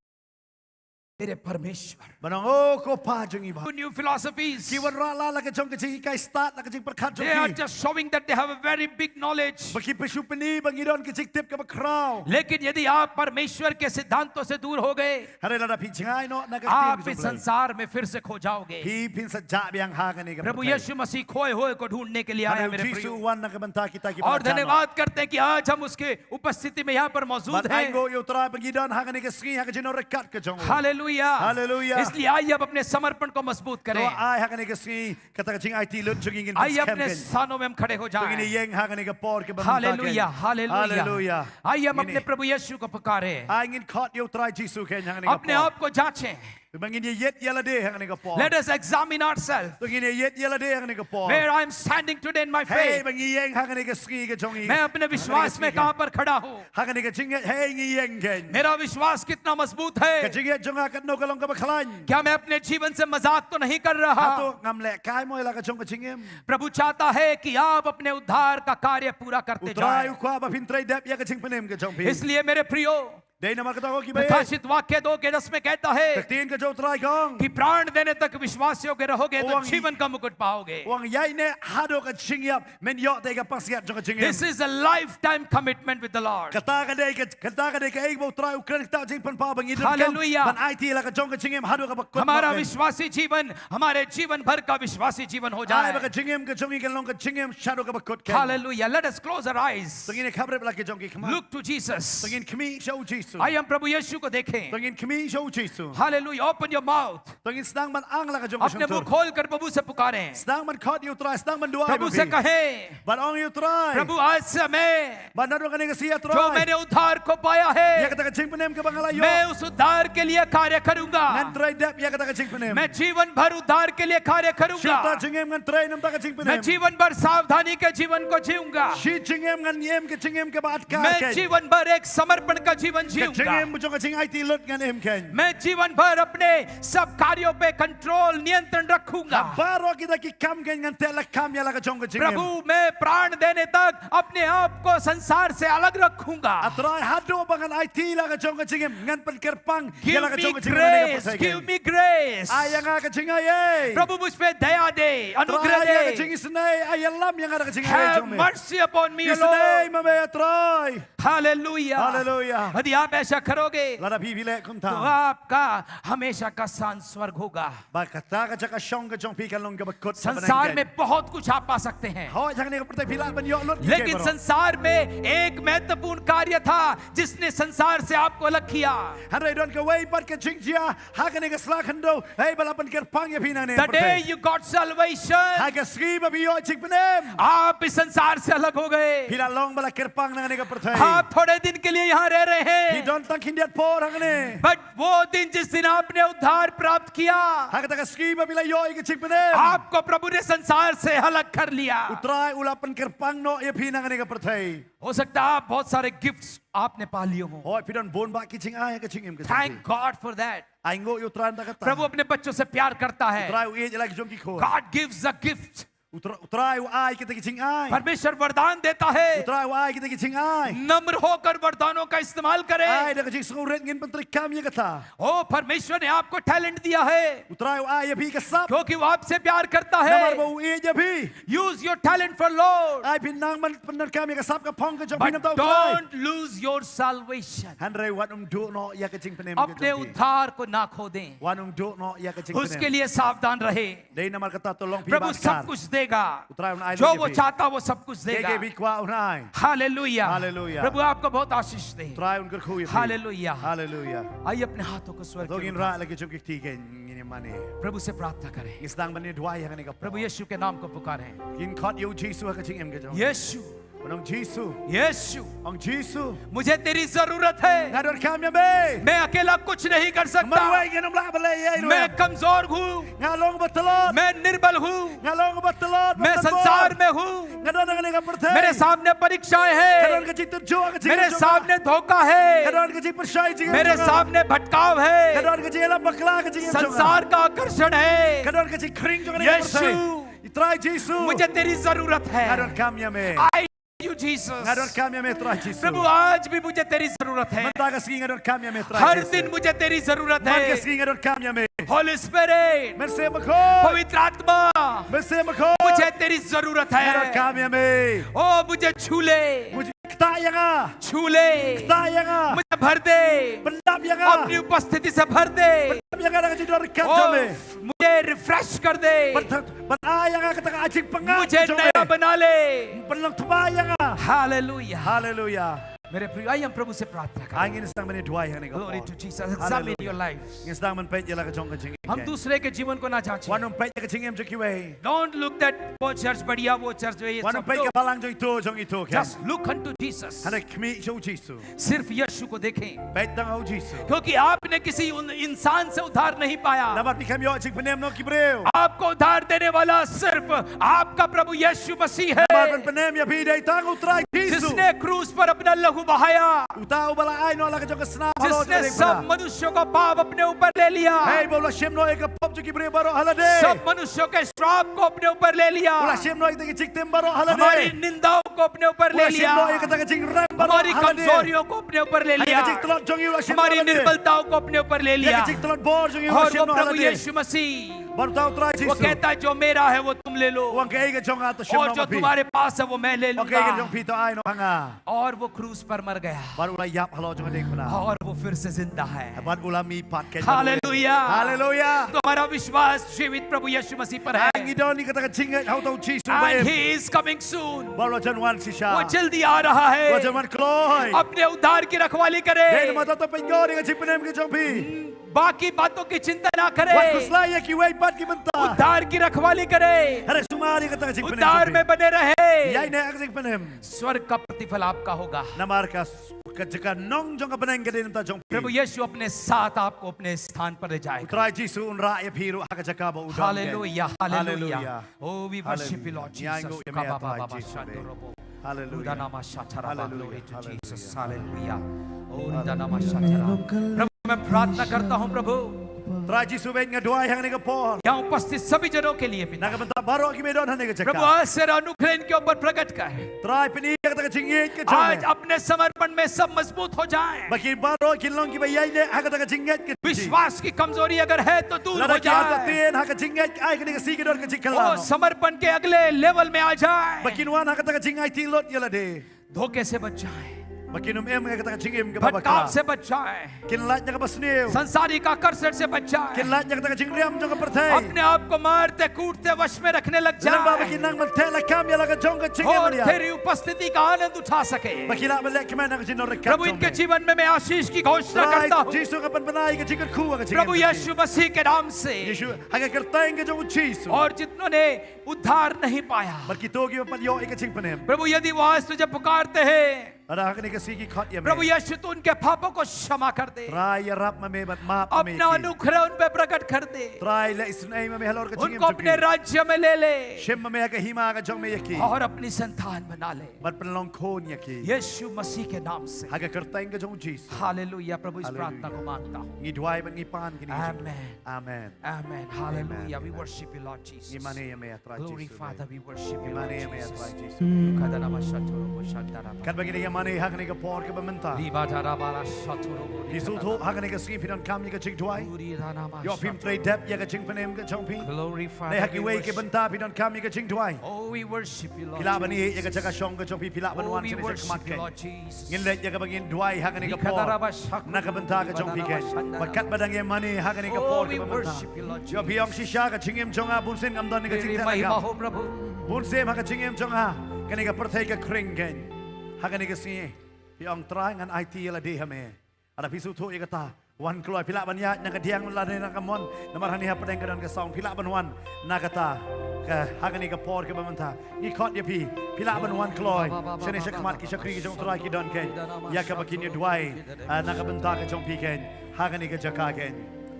मेरे परमेश्वर, ban ong, O ko Pa jong ngi ba, new philosophies, ki wanrah la la ka jong ka jinghikai stad, la ka jingpyrkhat jong ki. They are just showing that they have a very big knowledge. Ba ki pynsngewpyni ba ngi don ka jingtip kaba khraw. लेकिन यदि आप परमेश्वर के सिद्धांतों से दूर हो गए, hynrei lada phi jngai noh na ka ktien ka jong U Blei, आप इस संसार में फिर से खो जाओगे। Phi, phin sa jah biang ha kane ka pyrthei. प्रभु यीशु मसीह खोए हुए को ढूंढने के लिए आया, मेरे प्रियो। Hynrei U Jisu u wan na ka bynta kita kiba, और धन्यवाद करते हैं कि आज हम उसके उपस्थिति में यहाँ पर मौजूद हैं। Bad ai nguh ïa U Trai ba ngi don ha kane ka sngi ha ka jingïaryngkat ka jong u. Hallelujah. Hallelujah. इसलिए आइए, अब अपने समर्पण को मजबूत करें। To ai ha kane ka sngi kata ka jingaiti lut jong ngi ngin pynskhem. आइए, अपने स्थानों में हम खड़े हो जाएं। To ngin ïeng ha kane ka por kaba mynta. Hallelujah, hallelujah. Hallelujah. आइए, हम अपने प्रभु यीशु को पुकारें। Ai ngin khot ïa U Trai Jisu kein ha kane ka por. अपने आप को जांचें। Ba ngin ïa ïeit ïa lade ha kane ka por. Let us examine ourselves. To ngin ïa ïeit ïa lade ha kane ka por. Where I am standing today in my faith. Hei, ba ngi ïeng ha kane ka sngi ka jong ngi, मैं अपने विश्वास में कहाँ पर खड़ा हूँ। Ha kane ka jingngeit, hei, ngi ïeng kein. मेरा विश्वास कितना मजबूत है। Ka jingngeit jong nga katno ka long kaba khlaiñ. क्या मैं अपने जीवन से मजाक तो नहीं कर रहा। Hato ngam leh kai mo ïa la ka jong ka jingim. प्रभु चाहता है कि आप अपने उद्धार का कार्य पूरा करते जाएं। U Trai u kwah ba phin trei dep ïa ka jingpynim ka jong phi. इसलिए मेरे प्रियो, Dei namar kata, ko kiba ïeit, प्रकाशित वाक्य दो के दस में कहता है, ka ktien ka jong U Trai ka ong, कि प्राण देने तक विश्वास योग्य रहोगे तो जीवन का मुकुट पाओगे। U ong ïaineh haduh ka jingïap, men ïoh te ka pansngiat jong ka jingim. This is a lifetime commitment with the Lord. Kata ka dei ka, kata ka dei kaei ba U Trai u kren, kata ka jingpynpaw ba ngi donkam, hallelujah, ban aiti ïa la ka jong ka jingim haduh kaba kut. हमारा विश्वासी जीवन हमारे जीवन भर का विश्वासी जीवन हो जाए। Ai ba ka jingim ka jong ngi kan long ka jingim shaduh kaba kut kein. Hallelujah. Let us close our eyes. To ngin ïa khaprip la ki jong ki khmat. Look to Jesus. To ngin khmih sha U Jisu. आइए, हम प्रभु यीशु को देखें। To ngin khmih sha U Jisu. Hallelujah. Open your mouth. To ngin sdang ban ang la ka jong ka shongtur. अपने मुंह खोलकर प्रभु से पुकारें। Sdang ban khot ïa U Trai, sdang ban duwai. प्रभु से कहें, ban ong ïa U Trai, प्रभु, आज से मैं, ba naduh kane ka sngi, Trai, जो मैंने उद्धार को पाया है, ïa kata ka jingpynim kaba nga la ïoh, मैं उस उद्धार के लिए कार्य करूंगा। Ngan trei dep ïa kata ka jingpynim. मैं जीवन भर उद्धार के लिए कार्य करूंगा। Shata jingim ngan trei namar ka jingpynim. मैं जीवन भर सावधानी के जीवन को जीऊंगा। Shi jingim ngan im ka jingim kaba atkar kein. मैं जीवन भर एक समर्पण का जीवन जीऊंगा। Ka jingim jong ka jingaiti lut ngan im kein. मैं जीवन भर अपने सब कार्यों पे कंट्रोल, नियंत्रण रखूंगा। Ha baroh kita ki kam kein ngan tehlakam ïa la ka jong ka jingim. प्रभु, मैं प्राण देने तक अपने आप को संसार से अलग रखूंगा। A Trai, haduh ba ngan aiti la ka jong ka jingim, ngan pynkyrpang ïa la ka jong ka jingim. Give me grace, give me grace. Ai ïa nga ka jingaiei. प्रभु, मुझ पे दया दे, अनुग्रह दे। Trai, ai ïa ka jingisynei, ai ïalam ïa nga da ka jingaiei jong me. Have mercy upon me, O Lord. Isynei ma me, A Trai. Hallelujah. Hallelujah. यदि आप ऐसा करोगे, lada phi phi leh kumta, तो आपका हमेशा का स्थान स्वर्ग होगा। Ba kata ka jaka shong ka jong phi kan long kaba kut, kaba nang kein. संसार में बहुत कुछ आप पा सकते हैं, hooid, hangne ha ka pyrthei phi lah ban ïoh lut ki, लेकिन संसार में एक महत्वपूर्ण कार्य था जिसने संसार से आपको अलग किया। Hynrei don kawei pat ka jingjia ha kane ka sla khyndew, hei, ba la pynkyrpang ïa phi nangne ha ka pyrthei. The day you got salvation, ha ka sngi ba phi ïoh jingpynim, आप इस संसार से अलग हो गए। Phi la long ba la kyrpang nangne ha ka pyrthei. आप थोड़े दिन के लिए यहाँ रह रहे हैं, phi don tang khyndiat por hangne. But वो दिन जिस दिन आपने उद्धार प्राप्त किया, ha kata ka sngi ba phi la ïoh ïa ka jingpynim, आपको प्रभु ने संसार से अलग कर लिया। U Trai u la pynkyrpang noh ïa phi nangne ha ka pyrthei. हो सकता है आप बहुत सारे गिफ्ट्स आपने पा लिए हो। Hooid, phi don bun bah ki jingai ha ka jingim ka jong phi. Thank God for that. Ai nguh ïa U Trai na kata. प्रभु अपने बच्चों से प्यार करता है। U Trai u ïeit ïa la ki jong ki khun. God gives a gift. U Trai, U Trai u ai kita ki jingai. परमेश्वर वरदान देता है। U Trai u ai kita ki jingai. नम्र होकर वरदानों का इस्तेमाल करें। Ai da ka jingsngewrit ngin pyntreikam ïa kata. ओ, परमेश्वर ने आपको टैलेंट दिया है। U Trai u ai ïa phi ka sap, क्योंकि वो आपसे प्यार करता है। Namar ba u ïeit ïa phi. Use your talent for Lord. Ai phi nang ban pyndonkam ïa ka sap ka phong ka jong phi na ka bynta U Trai. But don't lose your salvation. Hynrei wat ym duh noh ïa ka jingpynim ka jong phi. अपने उद्धार को ना खो दें। Wat ym duh noh ïa ka jingpynim. उसके लिए सावधान रहें। Dei namar kata to long phi ba ankar. प्रभु सब कुछ देगा। U Trai un ai lut ïa phi. जो वो चाहता, वो सब कुछ देगा। Kaei kaei ba phi kwah un ai. Hallelujah. Hallelujah. प्रभु आपको बहुत आशीष दे। U Trai un kyrkhu ïa phi. Hallelujah. Hallelujah. आइए, अपने हाथों को स्वर्ग की ओर उठाएं। To ngin rah la ki jong ki kti kein, ngin ïa mane. प्रभु से प्रार्थना करें। Ngin sdang ban ïa duwai hangne ha ka por. प्रभु यीशु के नाम को पुकारें। Ngin khot ïa U Jisu ha ka jingim ka jong ngi. यीशु। Ong Jisu. यीशु, Ong Jisu. मुझे तेरी जरूरत है। Nga donkam ïa me. मैं अकेला कुछ नहीं कर सकता। Marwei ngam lah ban leh ei ei ruh. मैं कमजोर हूँ। Nga long ba tlot. मैं निर्बल हूँ। Nga long ba tlot. मैं संसार में हूँ। Nga don ha kane ka pyrthei. मेरे सामने परीक्षाएं हैं। Ka don ka jingtynjuh ha ka jingim jong nga. मेरे सामने धोखा है। Ka don ka jingpyrshah ha ka jingim jong nga. मेरे सामने भटकाव है। Ka don ka jingïalam bakla ha ka jingim jong nga. संसार का आकर्षण है। Ka don ka jingkhring jong kane ka pyrthei. यीशु, Trai Jisu. मुझे तेरी जरूरत है। Nga donkam ïa me. I need you, Jesus. Nga donkam ïa me, Trai Jisu. प्रभु, आज भी मुझे तेरी जरूरत है। Mynta ka sngi nga donkam ïa me, Trai Jisu. हर दिन मुझे तेरी जरूरत है। Man ka sngi nga donkam ïa me. Holy Spirit, Mynsiem Bakhuid. पवित्र आत्मा, Mynsiem Bakhuid. मुझे तेरी जरूरत है। Nga donkam ïa me. ओ, मुझे छू ले। Mujhe, ktah ïa nga. छू ले। Ktah ïa nga. मुझे भर दे। Pyndap ïa nga. अपनी उपस्थिति से भर दे। Pyndap ïa nga da ka jingdon ryngkat jong me. मुझे रिफ्रेश कर दे। Ban, ban ai ïa nga kata ka jingpyngngad jong me. मुझे नया बना ले। Pynlong thma ïa nga. Hallelujah. Haleluya. मेरे प्रिय, आइए हम प्रभु से प्रार्थना करें। Ngin sdang ban duwai ha kane ka por. Glory to Jesus. Examine your life. Haleluya. Ngin sdang ban peit ïa la ka jong ka jingim. हम दूसरे के जीवन को ना जांचें। Wat nym peit ïa ka jingim jong kiwei. Don't look that वो चर्च बढ़िया, वो चर्च ये सब। Wat nym peit ïa ka balang jong ito jong ito. Just look unto Jesus. Hana khmih sha u Jisu. सिर्फ यीशु को देखें। Peit tang ha u Jisu. क्योंकि आपने किसी उन इंसान से उद्धार नहीं पाया। Namar phi khlem ïoh jingpynim na ki briew. आपको उद्धार देने वाला सिर्फ आपका प्रभु यीशु मसीह है। Namar ban pynim ïa phi dei tang u Trai Jisu. जिसने क्रूस पर अपना लहू बहाया। Uta uba la ai noh la ka jong ka snam halor ka diengphna. जिसने सब मनुष्यों का पाप अपने ऊपर ले लिया। Hei, uba la shim noh ïa ka pop jong ki briew baroh ha lade. सब मनुष्यों के श्राप को अपने ऊपर ले लिया। U la shim noh ïa kita ki jingtim baroh ha lade. हमारी निंदाओं को अपने ऊपर ले लिया। U la shim noh ïa kita ki jingrem baroh ha lade. हमारी कमजोरियों को अपने ऊपर ले लिया। Ïa ki jingtlot jong ngi u la shim noh ha lade. हमारी निर्बलताओं को अपने ऊपर ले लिया। Ïa ki jingtlot bor jong ngi u la shim noh ha lade. और वो प्रभु यीशु मसीह, Bad uta u Trai Jisu. वो कहता है, "जो मेरा है, वो तुम ले लो। U ong kaei ka jong nga to shim noh ma phi. और जो तुम्हारे पास है, वो मैं ले लूंगा।" U ong kaei ka jong phi to ai noh ha nga. और वो क्रूस पर मर गया। Bad u la ïap halor jong ka diengphna. और वो फिर से जिंदा है। Bad u la mihpat keiñ. Hallelujah. Haleluya. तो हमारा विश्वास जीवित प्रभु यीशु मसीह पर है। Ngi don ïa kata ka jingngeit ha uta u Jisu ba im. And he is coming soon. Bad u la jan wan shisha. वो जल्दी आ रहा है। U la jan wan kloi. अपने उद्धार की रखवाली करें। Dei namar uta to pynïaid ïa ka jingpynim ka jong phi. बाकी बातों की चिंता ना करें। Wat khuslai ïa kiwei pat ki bynta. उद्धार की रखवाली करें। Hana sumar ïa kata ka jingpynim. उद्धार में बने रहें। Ïaineh ha ka jingpynim. स्वर्ग का प्रतिफल आपका होगा। Namar ka, ka jaka nong jong ka bneng ka dei na ka bynta jong phi. प्रभु यीशु अपने साथ आपको अपने स्थान पर ले जाएगा। U Trai Jisu un rah ïa phi ruh ha ka jaka ba u don. Haleluya, haleluya. Haleluya. Oh, we worship you, Lord Jesus. Haleluya. Ngi ainguh ïa me, Trai Jisu. Haleluya. Glory to Jesus. Haleluya. Oh, प्रभु, मैं प्रार्थना करता हूँ, प्रभु। Trai Jisu, nga duwai ha kane ka por. यहाँ उपस्थित सभी जनों के लिए, पिता। Na ka bynta baroh kiba don ha kane ka jaka. प्रभु, आज तेरा अनुग्रह इनके ऊपर प्रकट कर। Trai, pyni ïa kata ka jingngeit ka jong me. आज अपने समर्पण में सब मजबूत हो जाए। Ba ki baroh kin long kiba ïaineh ha kata ka jingngeit ka jong phi. विश्वास की कमजोरी अगर है तो दूर हो जाए। Lada ki artatien ha ka jingngeit ha kane ka sngi ki don ka jingkylla. वो समर्पण के अगले लेवल में आ जाए। Ba kin wan ha kata ka jingaiti lut ïa lade. धोखे से बच जाए। Ba kin ym im ha kata ka jingim kaba bakla. भटकाव से बच जाए। Kin lait na kaba sniew. संसारिक आकर्षण से बच जाए। Kin lait na kata ka jingriam jong ka pyrthei. अपने आप को मारते कूटते वश में रखने लग जाए। Lyngba ba kin nang ban theh lakam ïa la ka jong ka jingim. और तेरी उपस्थिति का आनंद उठा सके। Ba kin lah ban lehkmen na ka jingdon ryngkat jong me. प्रभु, इनके जीवन में मैं आशीष की घोषणा करता हूँ। Trai Jisu, nga pynbna ïa ka jingkyrkhu ha ka jingim jong phi. प्रभु यीशु मसीह के नाम से। Jisu, ha ka kyrteng ka jong u Jisu. और जिन्होंने उद्धार नहीं पाया। Bad kito kiba ym pat ïoh ïa ka jingpynim. प्रभु, यदि वो आज तुझे पुकारते हैं, lada ha kane ka sngi ki khot ïa me, प्रभु यीशु, तू उनके पापों को क्षमा कर दे। Trai, ïarap ma me bad map ma me ïa ki. अपना अनुग्रह उन पे प्रकट कर दे। Trai, leh isynei ma me halor ka jingim jong ki. उनको अपने राज्य में ले ले। Shim ma me ha ka hima ka jong me ïa ki. और अपनी संतान बना ले। Bad pynlong khun ïa ki. यीशु मसीह के नाम से। Ha ka kyrteng ka jong u Jisu. Hallelujah, प्रभु, इस प्रार्थना को मांगता हूँ। Ngi duwai bad ngi pan kine ki jingkyrkhu. Amen. Amen. Amen. Hallelujah. Amen. We worship you, Lord Jesus. Ngi mane ïa me, Trai Jisu. Glory, Father, we worship you, Lord Jesus. Ngi mane ïa me, Trai Jisu. Katba ngi ïa mane ha kane ka por kaba mynta, phi sngewthuh ha kane ka sngi phi donkam ïa ka jingduwai. Ïoh phim trei dep ïa ka jingpynim ka jong phi. Glory, Father, we worship. Lane ha kiwei ki bynta phi donkam ïa ka jingduwai. Oh, we worship you, Lord Jesus. Phi lah ban ïeh ïa ka jaka shong ka jong phi, phi lah ban wan sha kane ka khmat ka. Oh, we worship you, Lord Jesus. Ngin leit ïa kaba ngin duwai ha kane ka por na ka bynta ka jong phi keiñ. Bad katba dang ïa mane ha kane ka por kaba mynta, ïoh phi ong shisha, ka jingim jong nga bunsien ngam don ïa ka jingteh lakam. Bunsien ha ka jingim jong nga kane ka pyrthei ka khring keiñ. Ha kane ka sngi phi ong, Trai, ngan aiti ïa lade ha me. Lada phi sngewthuh ïa kata, Wan kloi, phi lah ban ïaid na ka diang lane na ka mon. Namar hangne hapdeng ka don ka song, phi lah ban wan na kata, ka, ha kane ka por kaba mynta. Ngi khot ïa phi, phi lah ban wan kloi shane shakhmat, ki shakri ki jong U Trai ki don kein, ïa kaba kin ïa duwai, ah, na ka bynta ka jong phi kein, ha kane ka jaka kein.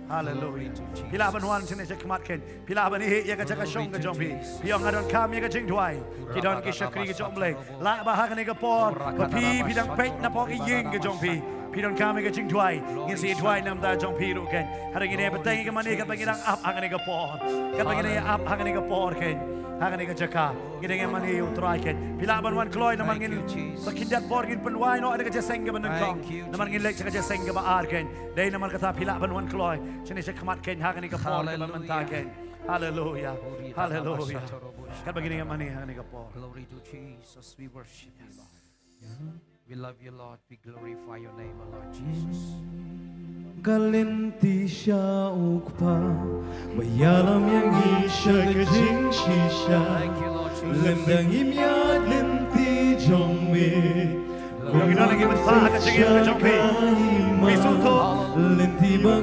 Haleluia. Phi lah ban wan shane shakhmat kein. Phi lah ban ïeh ïa ka jaka shong ka jong phi. Phi ong, nga donkam ïa ka jingduwai. Ki don ki shakri ki jong U Blei. Lah ba ha kane ka por ba phi, phi dang peit napoh ka ïing ka jong phi, phi donkam ïa ka jingduwai. Ngin sa ïa duwai na ka bynta jong phi ruh kein. Hynrei ngin ïa bteng ïa ka mane katba ngi dang ap ha kane ka por. Katba ngi dang ïa ap ha kane ka por kein, ha kane ka jaka, ngi dang ïa mane ïa U Trai kein. Phi lah ban wan kloi namar ngin, sa khyndiat por ngin pynduwai noh ïa ka jingïaseng kaba nyngkong. Namar ngin leit sha ka jingïaseng kaba ar kein. Dei namar kata phi lah ban wan kloi shane shakhmat kein ha kane ka por kaba mynta kein. Haleluia. Haleluia. Katba ngi dang ïa mane ha kane ka por. Glory to Jesus. We worship you, Lord. We love you, Lord. We glorify your name, O Lord Jesus. Ka lynti sha U Kpa ba ïalam ïa ngi sha ka jingshisha. Thank you, Lord Jesus. Lymda ngim ïaid lynti jong me, kum ngi don ha ka jingim ka jong phi. Phi sngewthuh, lynti ba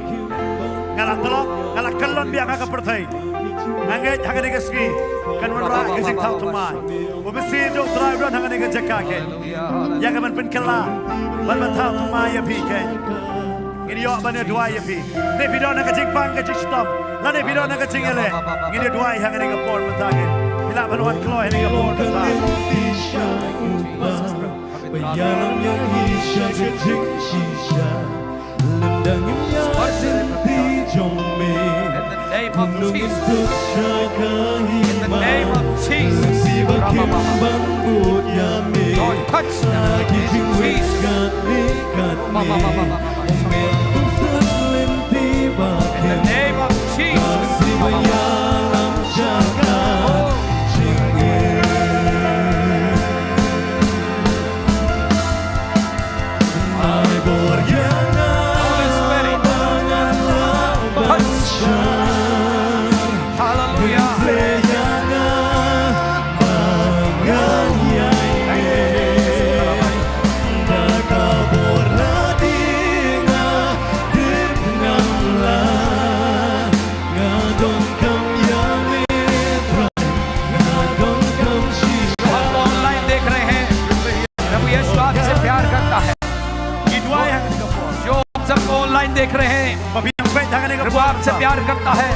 nga la tlot, nga la kyllon biang ha ka pyrthei. Nga ngeit ha kane ka sngi kan wanrah ka jingthaw thymmai. U Mynsiem jong U Trai u don ha kane ka jaka kein, ïa ka ban pynkylla, ban ban thaw thymmai ïa phi kein. Ngin ïoh ban ïa duwai ïa phi. Ne phi don ha ka jingpang ka jingshitom, lane phi don ha ka jingïaleh, ngin ïa duwai ha kane ka por mynta kein. Phi lah ban wan kloi ha kane ka por mynta. Ba ïalam ïa ngi sha ka jingshisha. Lymda ngim ïaid lynti jong me, In the name of Jesus. In the name of Jesus. Lynti ba kim bang bud ïa me. Lord, touch them. Ha ki jingwit katne katne. Lynti ba kim bang bud ïa me. In the name of Jesus. Lynti ba ïalam sha ka jingim. Ai bor ïa nga, Holy Spirit, ba ngan lah ban shah. Hallelujah. Pynsleh ïa nga ba ngan ïaineh. Da ka bor lade nga tip ngam lah. Nga donkam ïa me Trai, nga donkam shisha. जो हमको ऑनलाइन देख रहे हैं, प्रभु यीशु आपसे प्यार करता है। Ngi duwai ha kane ka por. जो हम सबको ऑनलाइन देख रहे हैं, Ba phi dang peit ha kane ka por, प्रभु आपसे प्यार करता है।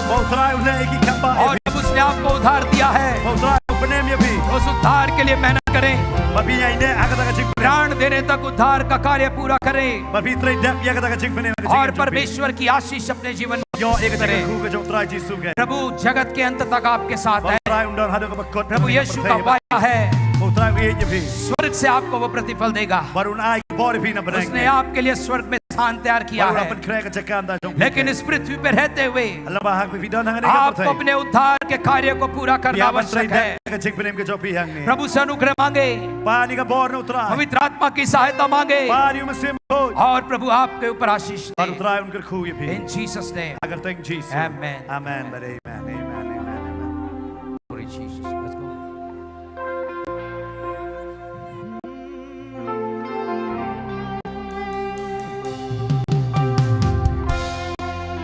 Ba U Trai u leh ïa ki khapbah ïa phi. और जब उसने आपको उद्धार दिया है, Ba U Trai u pynim ïa phi. उस उद्धार के लिए मेहनत करें। Ba phi ïaineh ha kata ka jingpynim. प्राण देने तक उद्धार का कार्य पूरा करें। Ba phi trei dep ïa kata ka jingpynim, ka jingim jong phi. और परमेश्वर की आशीष अपने जीवन में Ïoh ïa ka jingkyrkhu ka jong U Trai Jisu kein. प्रभु जगत के अंत तक आपके साथ है। Ba U Trai un don haduh kaba kut. प्रभु यीशु का वायदा है। Ba U Trai u ïeit ïa phi. स्वर्ग से आपको वो प्रतिफल देगा। Bad un ai ka bor ïa phi na bneng. उसने आपके लिए स्वर्ग में स्थान तैयार किया है। Bad un pynkhreh ka jaka na bynta jong phi. लेकिन इस पृथ्वी पे रहते हुए Hynrei ba ha phi don ha kane ka pyrthei, आपको अपने उद्धार के कार्य को पूरा करना आवश्यक है। Phi hap ban trei dep ïa ka jingpynim ka jong phi hangne. प्रभु से अनुग्रह मांगे। Pan ïa ka bor na U Trai. पवित्र आत्मा की सहायता मांगे। Pan ïa u Mynsiem Bakhuid. और प्रभु आपके ऊपर आशीष दे। Bad U Trai un kyrkhu ïa phi. In Jesus' name. Ha ka kyrteng Jisu. Amen. Amen. Amen. Amen. Amen. Amen. Glory Jesus. Let's go.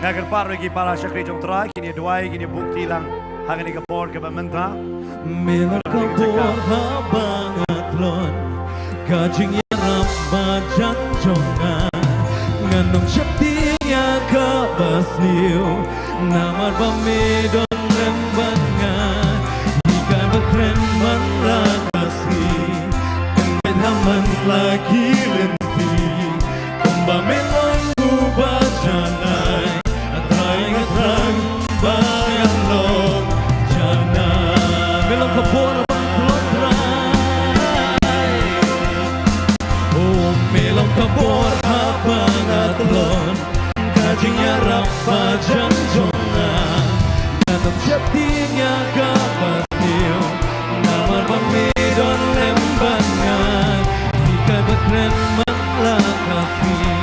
Nga kyrpad ruh ïa ki para shakri jong U Trai, kin ïa duwai, kin ïa buh kti lang ha kane ka por kaba mynta. Me long ka bor haba nga tlot, ka jingïarap ba jan jong nga. Ngan ym sheptieng ïa kaba sniew, namar ba me don lem bad nga. Hikai ba kren man la ka sngi, pynbeit ha man la ki lynti. Kumba me long uba janai, A Trai nga thrang ba ngan long janai. Me long ka bor haba nga tlot Trai. Oh, me long ka bor haba nga tlot. Ka jingïarap ba jan jong nga. Ngan ym sheptieng ïa kaba sniew, namar ba me don lem bad nga. Hikai ba kren man la ka sngi,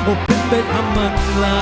oh, pynbeit ha man la